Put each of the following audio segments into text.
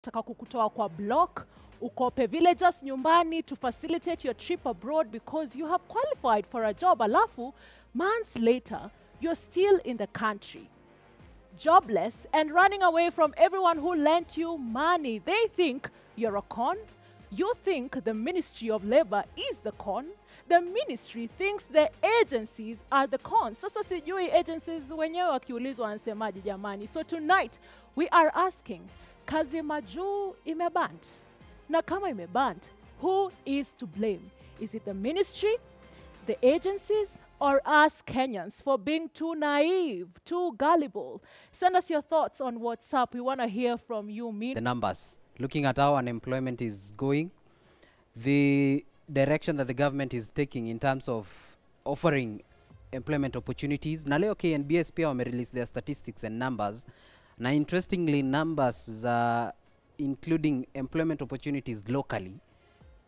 Wanataka kukutoa kwa block, ukope villagers nyumbani to facilitate your trip abroad because you have qualified for a job. Alafu, months later, you're still in the country, jobless and running away from everyone who lent you money. They think you're a con. You think the Ministry of Labor is the con. The ministry thinks the agencies are the cons. Sasa sijui agencies wenyewe wakiulizwa wanasemaje jamani. So tonight we are asking, kazi majuu imebant? Na kama imebant, who is to blame? Is it the ministry, the agencies, or us Kenyans for being too naive, too gullible? Send us your thoughts on WhatsApp. We want to hear from you. Me The numbers, looking at how unemployment is going, the direction that the government is taking in terms of offering employment opportunities. Na leo KNBS pia wame-release their statistics and numbers. Na interestingly, numbers za including employment opportunities locally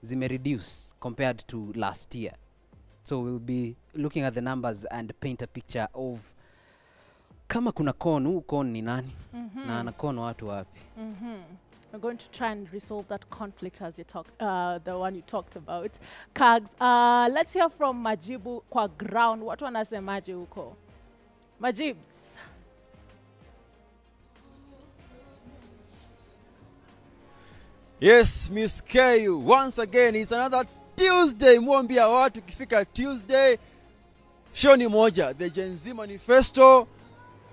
zime-reduce compared to last year. So we'll be looking at the numbers and paint a picture of kama kuna con, huu con ni nani? Na ana con watu wapi? We're going to try and resolve that conflict as you talk, the one you talked about. Kags, let's hear from Majibu kwa ground. Watu wanasemaje huko? Majibs. Yes, Miss K, once again, it's another Tuesday. Mwambia watu ikifika Tuesday, show ni moja, The Gen Z Manifesto,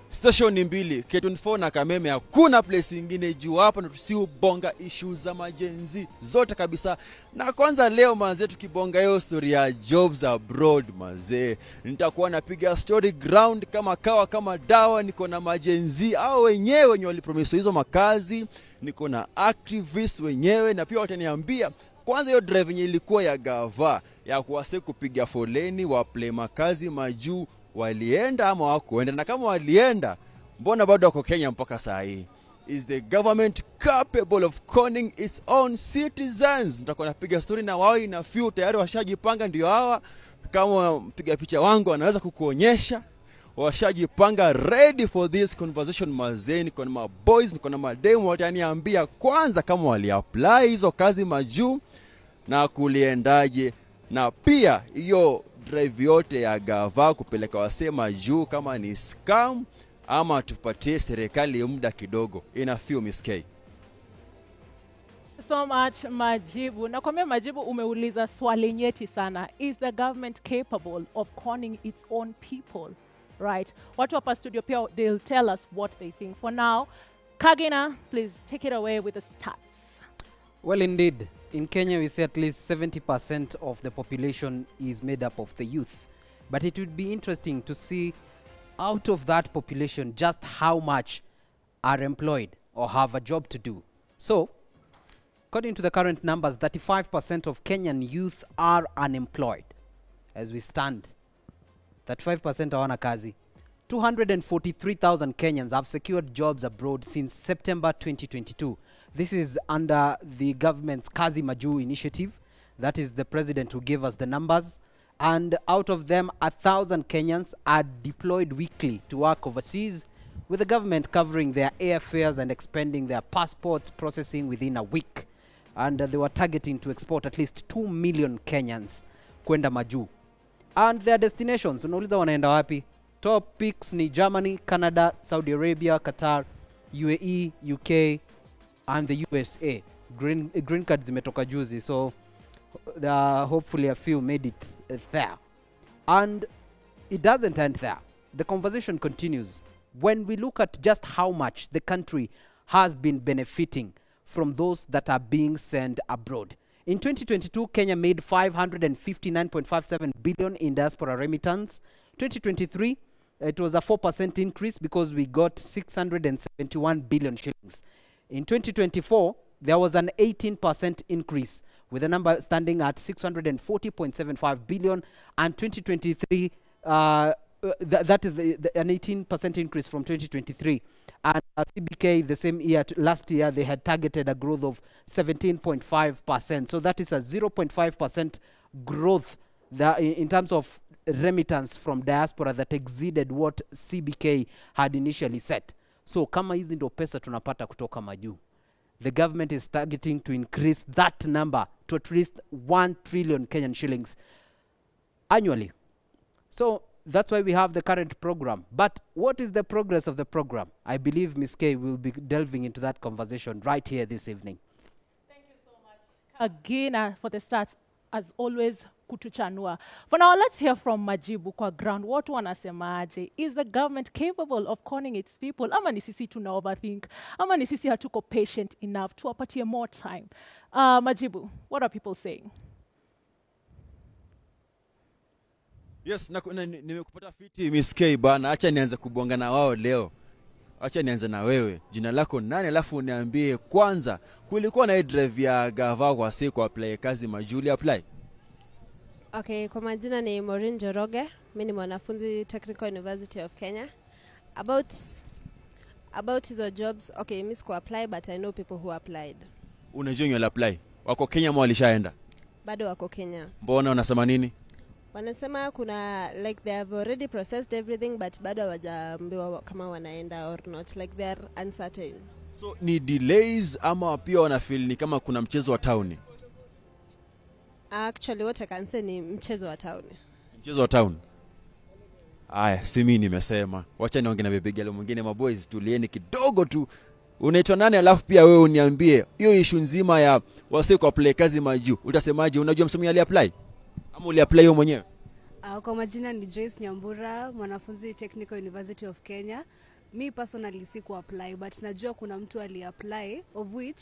station ni mbili, K24 na Kameme. Hakuna place ingine juu hapa na tusiubonga issues za ma-Gen Z zote kabisa. Na kwanza leo mazee, tukibonga hiyo story ya jobs abroad mazee, nitakuwa napiga story ground kama kawa kama dawa. Niko na ma-Gen Z au wenyewe wenye walipromise hizo makazi, niko na activists wenyewe, na pia wataniambia kwanza hiyo drive yenye ilikuwa ya gava ya kuwase kupiga foleni waapply makazi majuu, walienda ama hawakuenda? Na kama walienda, mbona bado wako Kenya mpaka saa hii? Is the government capable of conning its own citizens? Nitakuwa napiga story na wao na few tayari washajipanga, ndio hawa. Kama mpiga picha wangu anaweza kukuonyesha, washajipanga ready for this conversation mazee. Niko na maboys, niko na mademu, wataniambia kwanza kama waliapply hizo kazi majuu na kuliendaje, na pia hiyo drive yote ya gava kupeleka wasee majuu kama ni scam ama tupatie serikali muda kidogo. Ina few, Miss K. So much, Majibu. Nakwambia Majibu, umeuliza swali nyeti sana. Is the government capable of conning its own people? Right. Watu hapa studio pia, they'll tell us what they think. For now, Kagina, please take it away with the stats. Well, indeed, in Kenya we say at least 70% of the population is made up of the youth. But it would be interesting to see out of that population just how much are employed or have a job to do. So, according to the current numbers, 35% of Kenyan youth are unemployed. As we stand, 35% hawana kazi. 243,000 Kenyans have secured jobs abroad since September 2022. This is under the government's Kazi Majuu initiative. That is the president who gave us the numbers. And out of them, 1,000 Kenyans are deployed weekly to work overseas, with the government covering their airfares and expanding their passports processing within a week. And they were targeting to export at least 2 million Kenyans kwenda majuu. And their destinations, unauliza wanaenda wapi? Top picks ni Germany, Canada, Saudi Arabia, Qatar, UAE, UK, and the USA. Green cards zimetoka juzi, so hopefully a few made it there. And it doesn't end there. The conversation continues. When we look at just how much the country has been benefiting from those that are being sent abroad. In 2022, Kenya made 559.57 billion in diaspora remittance. 2023, it was a 4% increase because we got 671 billion shillings. In 2024, there was an 18% increase, with the number standing at 640.75 billion. And 2023, that is an 18% increase from 2023. And CBK, the same year, last year, they had targeted a growth of 17.5%. So that is a 0.5% growth that in terms of remittance from diaspora that exceeded what CBK had initially set. So kama hizi ndo pesa tunapata kutoka majuu, The government is targeting to increase that number to at least 1 trillion Kenyan shillings annually. So that's why we have the current program. But what is the progress of the program? I believe Ms. K will be delving into that conversation right here this evening. Thank you so much again for the stats, as always, kutuchanua. For now, let's hear from Majibu kwa ground. Watu wanasemaje? Is the government capable of conning its people? Ama ni sisi tuna overthink? Ama ni sisi hatuko patient enough? Tuwapatie more time. Majibu, what are people saying? Yes, nimekupata fiti Miss K bana. Acha nianze kubonga na wao leo. Acha nianze na wewe. Jina lako nani, alafu uniambie kwanza kulikuwa na drive ya gava kwa siku apply kazi majuli apply? Okay, kwa majina ni Maureen Njoroge. Mimi ni mwanafunzi Technical University of Kenya. About hizo jobs, okay, mimi siku apply but I know people who applied. Unajua wenye apply? Wako Kenya ama walishaenda? Bado wako Kenya. Mbona unasema nini? Wanasema kuna like they have already processed everything but bado hawajaambiwa kama wanaenda or not, like they are uncertain. So ni delays ama pia wana feel ni kama kuna mchezo wa town? Actually what I can say ni mchezo wa town. Mchezo wa town. Aya, si mimi nimesema. Wacha niongee na baby girl mwingine. Maboys, tulieni kidogo tu. Unaitwa nani, alafu pia wewe uniambie hiyo issue nzima ya wase kwa apply kazi majuu. Utasemaje? Unajua msomi ali apply? Ama uli apply wewe mwenyewe? Kwa majina ni Joyce Nyambura, mwanafunzi Technical University of Kenya. Mi personally siku apply but najua kuna mtu ali apply, of which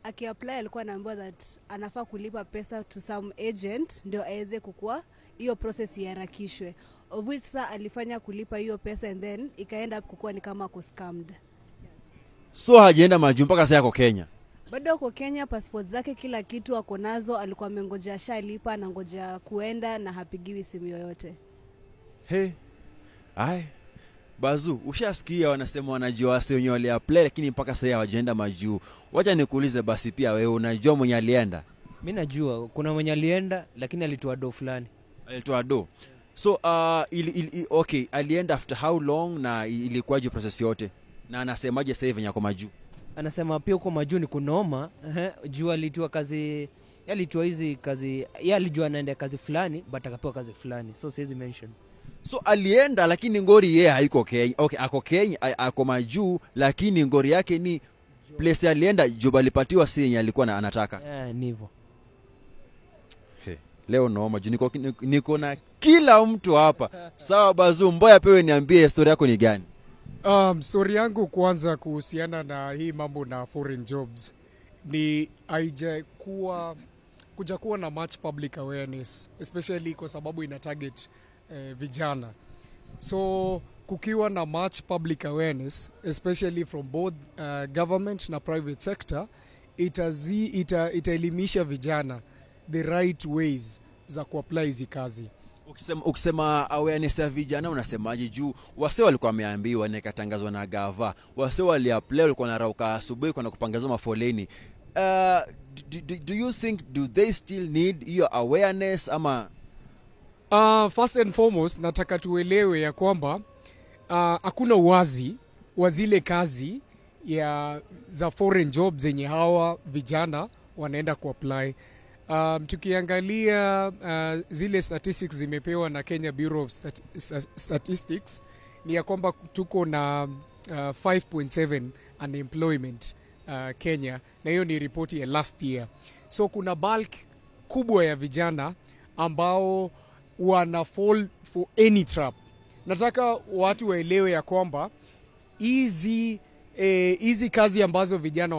aki-apply alikuwa anaambiwa that anafaa kulipa pesa to some agent ndio aweze kukua hiyo process iharakishwe. Of which sasa alifanya kulipa hiyo pesa and then ikaenda up kukua ni kama ako scammed. So hajaenda majuu mpaka sasa yako Kenya? Bado ako Kenya, passport zake kila kitu ako nazo, alikuwa amengoja ashalipa na ngoja kuenda na hapigiwi simu yoyote. Hey. Ai. Bazu, ushasikia wanasema wanajua wase wenye wali apply lakini mpaka sasa hawajaenda majuu. Wacha nikuulize basi pia wewe unajua mwenye alienda? Mimi najua kuna mwenye alienda lakini alitoa do fulani. Alitoa do. So okay, alienda after how long na ilikuwaje process yote? Na anasemaje sasa hivi nyako majuu? Anasema pia huko majuu ni kunoma, juu alitoa kazi, alitoa hizi kazi, yeye alijua anaenda kazi fulani but akapewa kazi fulani. So siwezi mention. So alienda lakini ngori yeye haiko Kenya. Okay, ako Kenya, ako majuu lakini ngori yake ni place alienda job alipatiwa si yenye alikuwa na anataka. Ni hivyo. Hey, leo noma juu niko na kila mtu hapa. Sawa Bazu, mboya pewe niambie story yako ni gani? Story yangu kwanza kuhusiana na hii mambo na foreign jobs ni haijakuwa kuja kuwa na much public awareness, especially kwa sababu ina target vijana. So kukiwa na much public awareness especially from both government na private sector, itaelimisha vijana the right ways za kuapply hizi kazi. Ukisema awareness ya vijana unasemaje? Juu wase walikuwa wameambiwa na ikatangazwa na gava, wase wali apply walikuwa wanarauka asubuhi kwa kupangaza mafoleni. Do you think do they still need your awareness ama? First and foremost nataka tuelewe ya kwamba hakuna uwazi wa zile kazi ya za foreign jobs zenye hawa vijana wanaenda kuapply. Tukiangalia zile statistics zimepewa na Kenya Bureau of Statistics ni ya kwamba tuko na 5.7 unemployment Kenya, na hiyo ni ripoti ya last year. So kuna bulk kubwa ya vijana ambao wana fall for any trap. Nataka watu waelewe ya kwamba hizi kazi ambazo vijana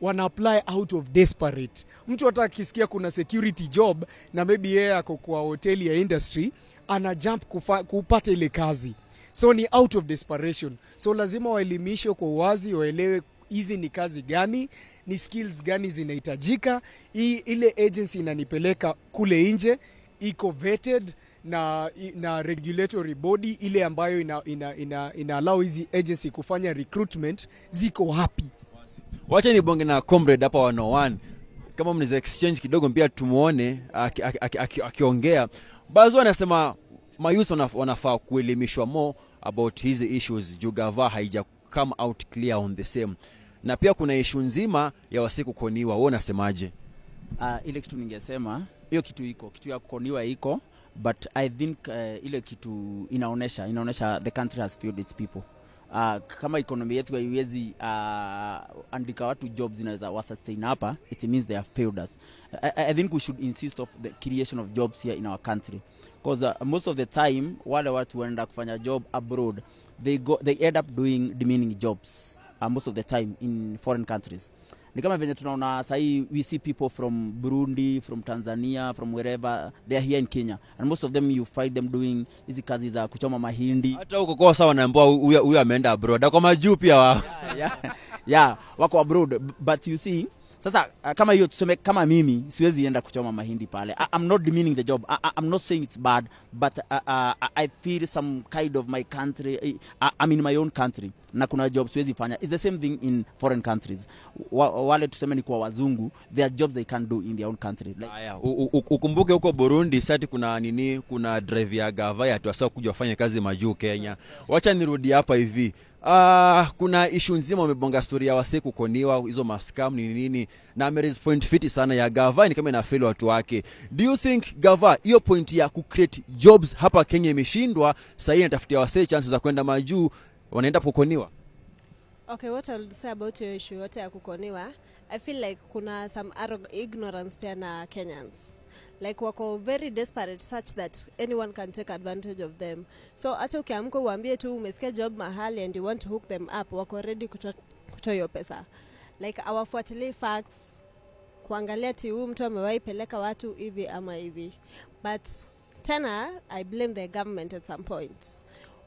wana apply out of desperate. Mtu hata akisikia kuna security job na maybe yeye ako kwa hoteli ya industry, ana jump kupata ile kazi. So ni out of desperation. So lazima waelimishwe kwa uwazi, waelewe hizi ni kazi gani, ni skills gani zinahitajika, ile agency inanipeleka kule nje iko vetted na regulatory body ile ambayo ina allow hizi agency kufanya recruitment ziko wapi. Wacha nibonge na comrade hapa 101 kama mnaweza exchange kidogo pia tumuone akiongea. Bazu anasema mayouth wanafaa kuelimishwa more about hizi issues juu gava haija come out clear on the same. Na pia kuna ishu nzima ya wasi kukoniwa. Wewe unasemaje? Ile kitu ningesema, hiyo kitu iko, kitu ya kukoniwa iko, but I think ile kitu inaonesha the country has failed its people. Kama economy yetu haiwezi andika watu jobs zinaweza wa sustain hapa, it means they have failed us. I think we should insist of the creation of jobs here in our country, because most of the time wale watu wanaenda kufanya job abroad, they end up doing demeaning jobs most of the time in foreign countries. Ni kama venye tunaona sahi, we see people from Burundi, from Tanzania, from wherever they are here in Kenya, and most of them you find them doing hizi kazi za kuchoma mahindi. Hata huko kwa sawa wanaambiwa huyu ameenda abroad. Kwa majuu pia wao. Yeah, wako abroad, but you see sasa kama hiyo tuseme kama mimi siwezi enda kuchoma mahindi pale. I'm not demeaning the job. I'm not saying it's bad, but I feel some kind of my country. I'm in my own country na kuna job siwezi fanya. It's the same thing in foreign countries. Wale tuseme ni kwa wazungu, there are jobs they can do in their own country. Like, Aya, ukumbuke huko Burundi sati kuna nini, kuna drive ya gava ya tuasa kuja wafanye kazi majuu Kenya. Wacha nirudi hapa hivi. Kuna issue nzima wamebonga story ya wase kukoniwa, hizo mascam ni nini, na ame point fiti sana ya gava ni kama inafeli watu wake. Do you think gava hiyo point ya ku create jobs hapa Kenya imeshindwa? Sasa inatafutia wase chances za kwenda majuu, wanaenda kukoniwa. Okay, what I would say about your issue yote ya kukoniwa, I feel like kuna some ignorance pia na Kenyans. Like wako very desperate such that anyone can take advantage of them. So hata ukiamka uambie tu umesikia job mahali and you want to hook them up, wako ready kutoa hiyo pesa. Like hawafuatilii facts, kuangalia ati huyu mtu amewahi peleka watu hivi ama hivi. But tena I blame the government at some point.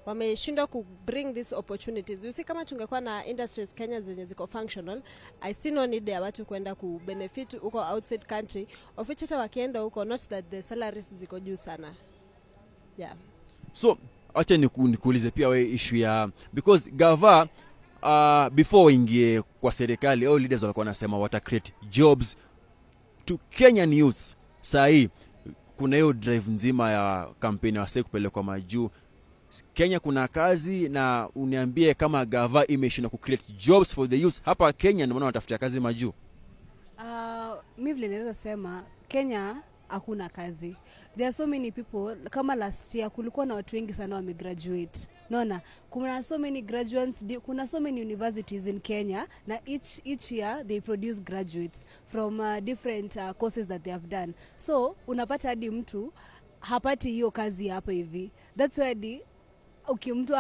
Wameshindwa ku bring these opportunities. You see, kama tungekuwa na industries Kenya zenye ziko functional, I see no need ya watu kwenda ku benefit huko outside country. Of which hata wakienda huko, not that the salaries ziko juu sana. Yeah. So acha nikuulize pia wewe issue ya, because gava before waingie kwa serikali, all leaders walikuwa wanasema wata create jobs to Kenyan youths. Saa hii kuna hiyo drive nzima ya kampeni wase kupelekwa majuu. Kenya kuna kazi, na uniambie kama gava imeshindwa ku create jobs for the youth hapa Kenya, ndio maana wanatafutia kazi majuu. Mi vile naweza sema Kenya hakuna kazi. There are so many people, kama last year kulikuwa na watu wengi sana wamegraduate. Naona kuna so many graduates, kuna so many universities in Kenya, na each year they produce graduates from different courses that they have done. So unapata hadi mtu hapati hiyo kazi hapa hivi. That's why hadi mtu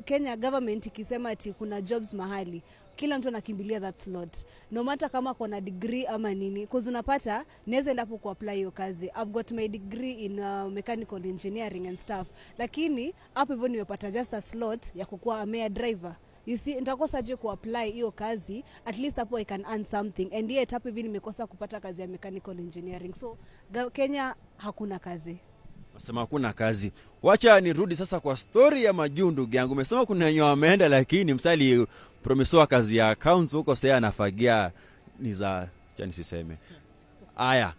Kenya government ikisema ati kuna jobs mahali, kila mtu anakimbilia that slot, no matter kama kuna degree ama nini, cause unapata naweza enda hapo kuapply hiyo kazi. I've got my degree in mechanical engineering and stuff, lakini hapo hivyo nimepata just a slot ya kukuwa a mere driver. You see, nitakosa je kuapply hiyo kazi? At least hapo I can earn something, and yet hapo hivi nimekosa kupata kazi ya mechanical engineering. So Kenya hakuna kazi. Nasema hakuna kazi. Wacha nirudi sasa kwa story ya majuu ndugu yangu. Umesema kuna wenye wameenda, lakini msali promisoa kazi ya accounts huko sasa anafagia ni za acha nisiseme. Aya,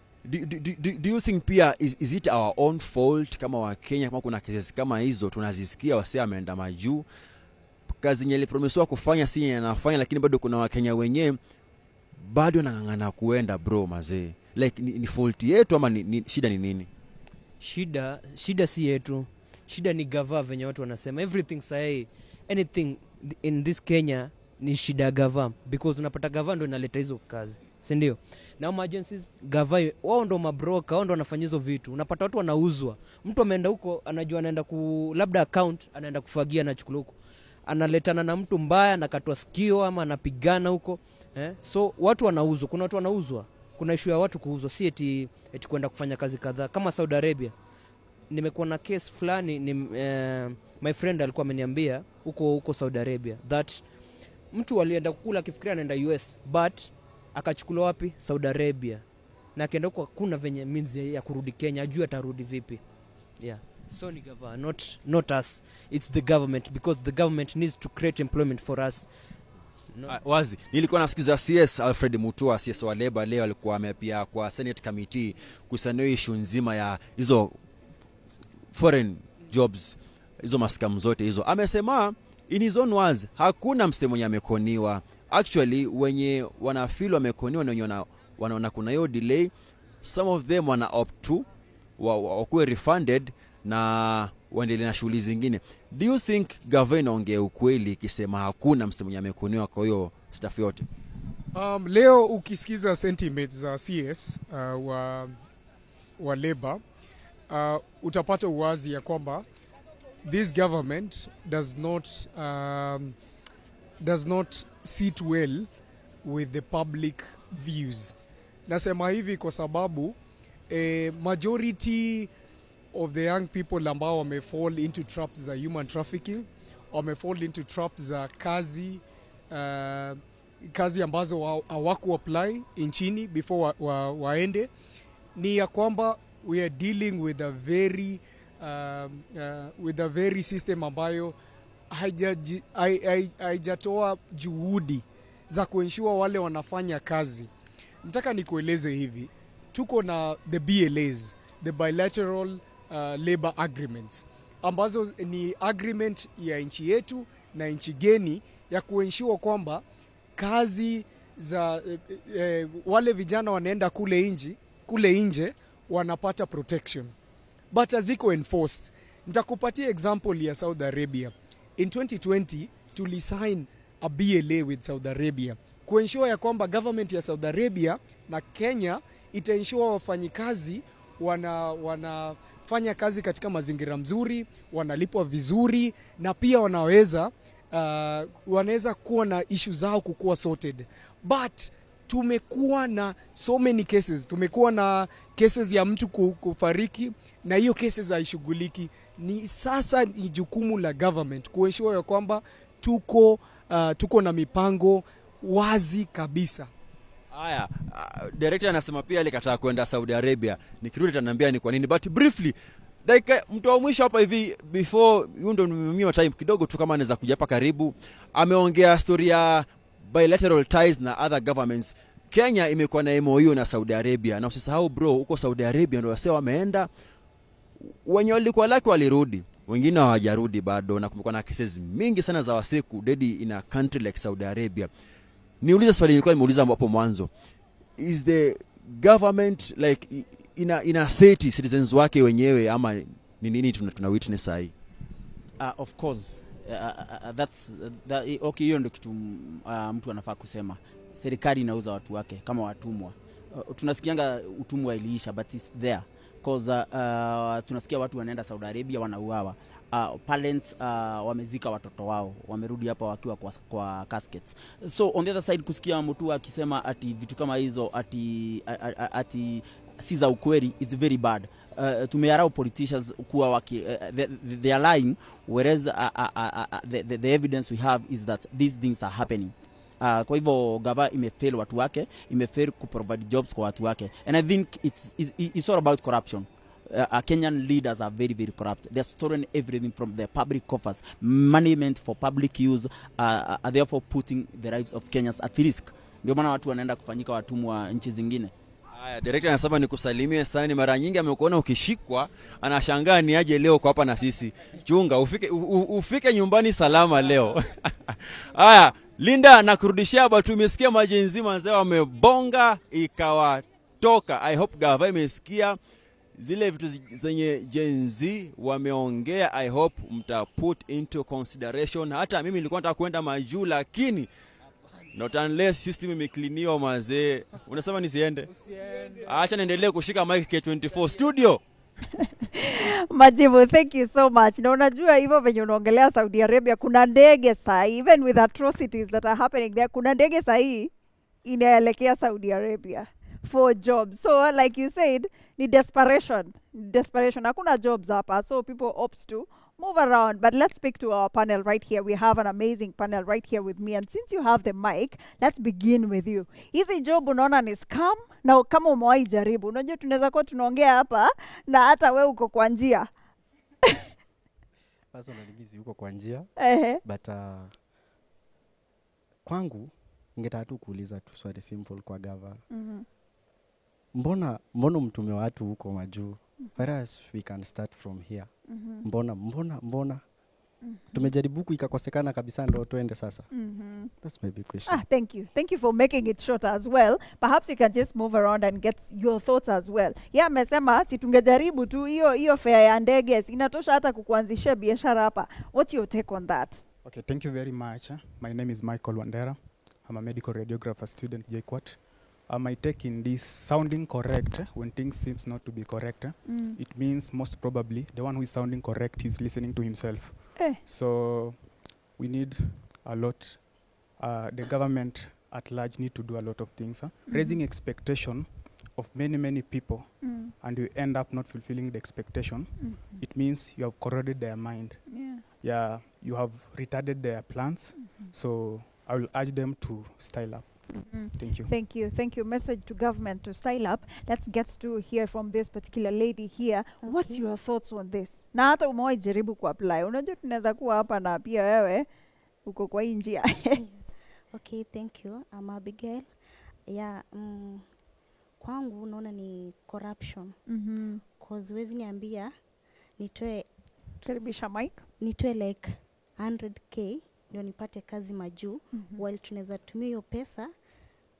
do you think pia is it our own fault kama wa Kenya, kama kuna cases kama hizo tunazisikia wase ameenda majuu, kazi yenye alipromisoa kufanya si yenye anafanya, lakini bado kuna Wakenya wenyewe bado wanang'ang'ana kuenda bro mazee. Like ni fault yetu ama ni shida ni nini? Shida si yetu. Shida ni gava, venye watu wanasema. Everything sahi, anything in this Kenya ni shida gava, because unapata gava ndo inaleta hizo kazi, si ndio? Na ma agencies gava wao ndo mabroker, wao ndo wanafanya hizo vitu. Unapata watu wanauzwa. Mtu ameenda huko anajua anaenda ku labda account, anaenda kufagia, anachukua huko, analetana na mtu mbaya, anakatwa sikio ama anapigana huko. So watu wanauzwa, kuna watu wanauzwa. Kuna issue ya watu kuuzwa, si eti kwenda kufanya kazi kadhaa. Kama Saudi Arabia, nimekuwa na case fulani, ni my friend alikuwa ameniambia huko Saudi Arabia that mtu alienda kukula akifikiria anaenda US, but akachukuliwa wapi? Saudi Arabia. Na akaenda huko hakuna venye means ya kurudi Kenya, ajui atarudi vipi. Yeah. So ni gava, not us. It's the government, because the government needs to create employment for us. No. Wazi, nilikuwa nasikiza CS Alfred Mutua, CS wa Labour, leo alikuwa amepia kwa Senate Committee kuhusiana issue nzima ya hizo foreign jobs, hizo maskamu zote hizo. Amesema in his own words, hakuna msemo mwenye amekoniwa. Actually, wenye wanafeel wamekoniwa na wenye wanaona kuna hiyo delay, some of them wana opt to wakuwe refunded na waendelee na shughuli zingine. Do you think gava inaongea ukweli ikisema hakuna msee mwenye amekoniwa kwa hiyo staff yote? Leo ukisikiza sentiments za CS wa labor, utapata uwazi ya kwamba this government does not sit well with the public views. Nasema hivi kwa sababu majority of the young people ambao wamefall into traps za human trafficking, wamefall into traps za kazi ambazo hawaku apply nchini before waende, ni ya kwamba we are dealing with a very system ambayo haijatoa juhudi za kuensure wale wanafanya kazi. Nataka nikueleze hivi, tuko na the BLAs, the bilateral labor agreements, ambazo ni agreement ya nchi yetu na nchi geni ya kuensure kwamba kazi za wale vijana wanaenda kule nje wanapata protection, but haziko enforced. Nitakupatia example ya Saudi Arabia. In 2020 tulisign a BLA with Saudi Arabia kuensure ya kwamba government ya Saudi Arabia na Kenya itaensure wafanyikazi wanafanya kazi katika mazingira mzuri, wanalipwa vizuri na pia wanaweza kuwa na issue zao kukuwa sorted. But tumekuwa na so many cases, tumekuwa na cases ya mtu kufariki na hiyo cases haishughuliki. Ni sasa ni jukumu la government kuensure ya kwamba tuko na mipango wazi kabisa. Haya, director anasema pia alikataa kwenda Saudi Arabia. Nikirudi ataniambia ni kwa nini, but briefly, dakika mtu wa mwisho hapa hivi before huyu ndo nimemnyima time kidogo tu, kama anaweza kuja hapa karibu. Ameongea story ya bilateral ties na other governments. Kenya imekuwa na MOU na Saudi Arabia, na usisahau bro, huko Saudi Arabia ndio wasee wameenda, wenye walikuwa laki walirudi, wengine hawajarudi bado, na kumekuwa na cases mingi sana za wasee kudedi in a country like Saudi Arabia. Niulize swali nilikuwa nimeuliza hapo mwanzo, is the government like ina seti citizens wake wenyewe ama ni nini tuna witness sahi? Of course, okay, hiyo ndio kitu mtu anafaa kusema. Serikali inauza watu wake kama watumwa. Tunasikianga utumwa iliisha, but it's there, cause tunasikia watu wanaenda Saudi Arabia wanauawa. Parents wamezika watoto wao, wamerudi hapa wakiwa kwa caskets. So on the other side, kusikia mtu akisema ati vitu kama hizo ati si za ukweli, it's very bad. Tumeallow politicians kuwa they are lying, whereas the evidence we have is that these things are happening. Kwa hivyo gava imefail watu wake, imefail kuprovide jobs kwa watu wake, and I think it's all about corruption. Kenyan leaders are very, very corrupt. They've stolen everything from the public coffers, money meant for public use, are therefore putting the lives of Kenyans at risk. Ndio maana watu wanaenda kufanyika watumwa nchi zingine. Haya, director anasema nikusalimie sana. Ni mara nyingi amekuona ukishikwa, anashangaa ni aje leo kwa hapa na sisi. Chunga ufike nyumbani salama leo. Haya, Linda, nakurudishia hapa. Tumesikia maGen Z manzee wamebonga ikawatoka. I hope gava imesikia zile vitu zenye Gen Z wameongea. I hope mta put into consideration. Hata mimi nilikuwa nataka kwenda majuu, lakini not unless system imekliniwa mazee. Unasema nisiende? Acha niendelee kushika mic K24 studio. Majibu, thank you so much. Na unajua hivyo venye unaongelea Saudi Arabia, kuna ndege sahi, even with atrocities that are happening there, kuna ndege sahi inaelekea Saudi Arabia for jobs. So like you said, ni desperation. Desperation. Hakuna jobs hapa, so people opt to move around. But let's speak to our panel right here. We have an amazing panel right here with me. And since you have the mic, let's begin with you. Hizi job unaona ni scam? Na kama umewahi jaribu, unajua tunaweza kuwa tunaongea hapa na hata we uko kwa njia. Personally, mimi siyuko kwa njia, but kwangu ningetaka tu kuuliza tu swali simple kwa gava. Mbona mtume watu huko majuu, whereas we can start from here? Mbona mbona mbona? Tumejaribu huku ikakosekana kabisa ndo tuende sasa. That's my big question. Ah, thank you. Thank you for making it short as well. Perhaps you can just move around and get your thoughts as well. Yeah, amesema si tungejaribu tu hiyo fare ya ndege inatosha hata kukuanzishia biashara hapa. What's your take on that? Okay, thank you very much. My name is Michael Wandera. I'm a medical radiographer student, JKUAT. My take in this sounding correct when things seems not to be correct, it means most probably the one who is sounding correct is listening to himself. So we need a lot, the government at large need to do a lot of things. Raising expectation of many, many people and you end up not fulfilling the expectation, it means you have corroded their mind. Yeah, you have retarded their plans. So I will urge them to style up. Thank you. Thank you. Thank you. Message to government to style up. Let's get to hear from this particular lady here. Okay. What's your thoughts on this? Na hata umewahi jaribu kuapply. Unajua tunaweza kuwa hapa na pia wewe uko kwa hii njia. Okay, thank you. I'm Abigail. Yeah, kwangu naona ni corruption. Cause huwezi niambia nitoe karibisha mic. Nitoe like 100k ndio nipate kazi majuu, while tunaweza tumia hiyo pesa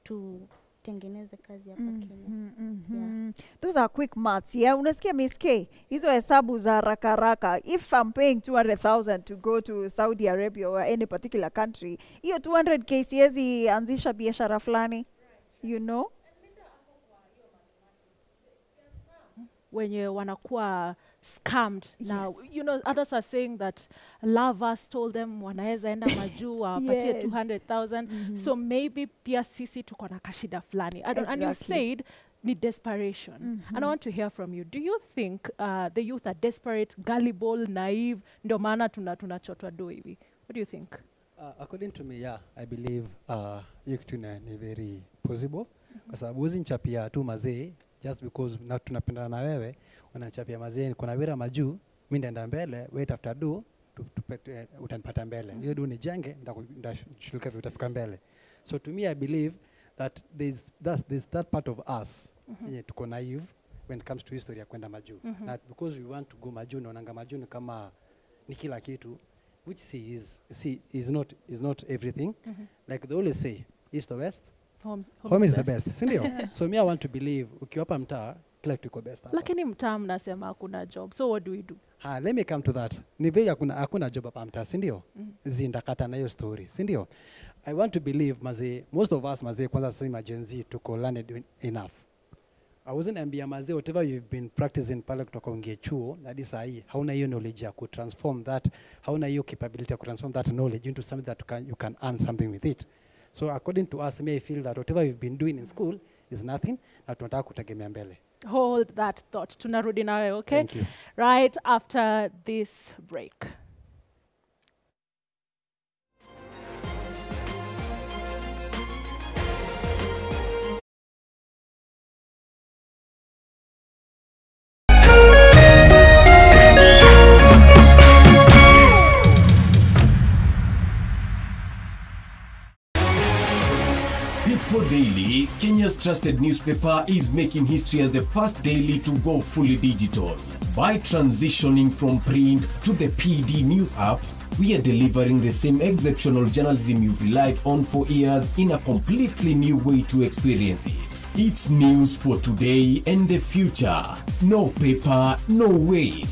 tutengeneze kazi hapa Kenya. Yeah. Those are quick maths. Yeah, unasikia Miss K, hizo hesabu za haraka haraka. If I'm paying 200,000 to go to Saudi Arabia or any particular country, hiyo 200k siwezi anzisha biashara fulani, you know? Wenye wanakuwa scammed. Now, you know, others are saying that lovers told them wanaweza enda majuu wapatie 200,000. So maybe pia sisi tuko na kashida fulani. I don't, and you said ni desperation. And I want to hear from you. Do you think the youth are desperate, gullible, naive? Ndio maana tunachotwa do hivi. What do you think? According to me, yeah, I believe hiyo kitu ni very possible. Kwa sababu huwezi nichapia tu mazee just because na tunapendana na wewe, unachapia mazee kuna wira majuu, mimi ndaenda mbele, wewe tafuta do, utanipata mbele. Hiyo do nijenge, ndashughulika vipi utafika mbele. So to me I believe that there's that part of us yenye tuko naive when it comes to history ya kwenda majuu. Na because we want to go majuu, naonanga majuu ni kama ni kila kitu, which is not everything. Like they always say, east or west, home is the best, si ndio? So me I want to believe ukiwapa mtaa kila kitu iko best hapa. Lakini mtaa mnasema hakuna job. So what do we do? Ha, let me come to that. Ni vile hakuna job hapa mtaa, si ndio? Zindakata na hiyo story, si ndio? I want to believe mazee, most of us mazee, kwanza sisi ma Gen Z tuko learned enough. I wasn't ambia mazee whatever you've been practicing pale kutoka ungie chuo hadi saa hii hauna hiyo knowledge ya ku transform that, hauna hiyo capability ya ku transform that knowledge into something that you can earn something with it. So according to us, may I feel that whatever you've been doing in school is nothing, na tunataka kutegemea mbele. Hold that thought. Tunarudi nawe, okay? Thank you. Right after this break. People Daily, Kenya's trusted newspaper, is making history as the first daily to go fully digital. By transitioning from print to the PD News app, we are delivering the same exceptional journalism you've relied on for years in a completely new way to experience it. It's news for today and the future. No paper, no waste.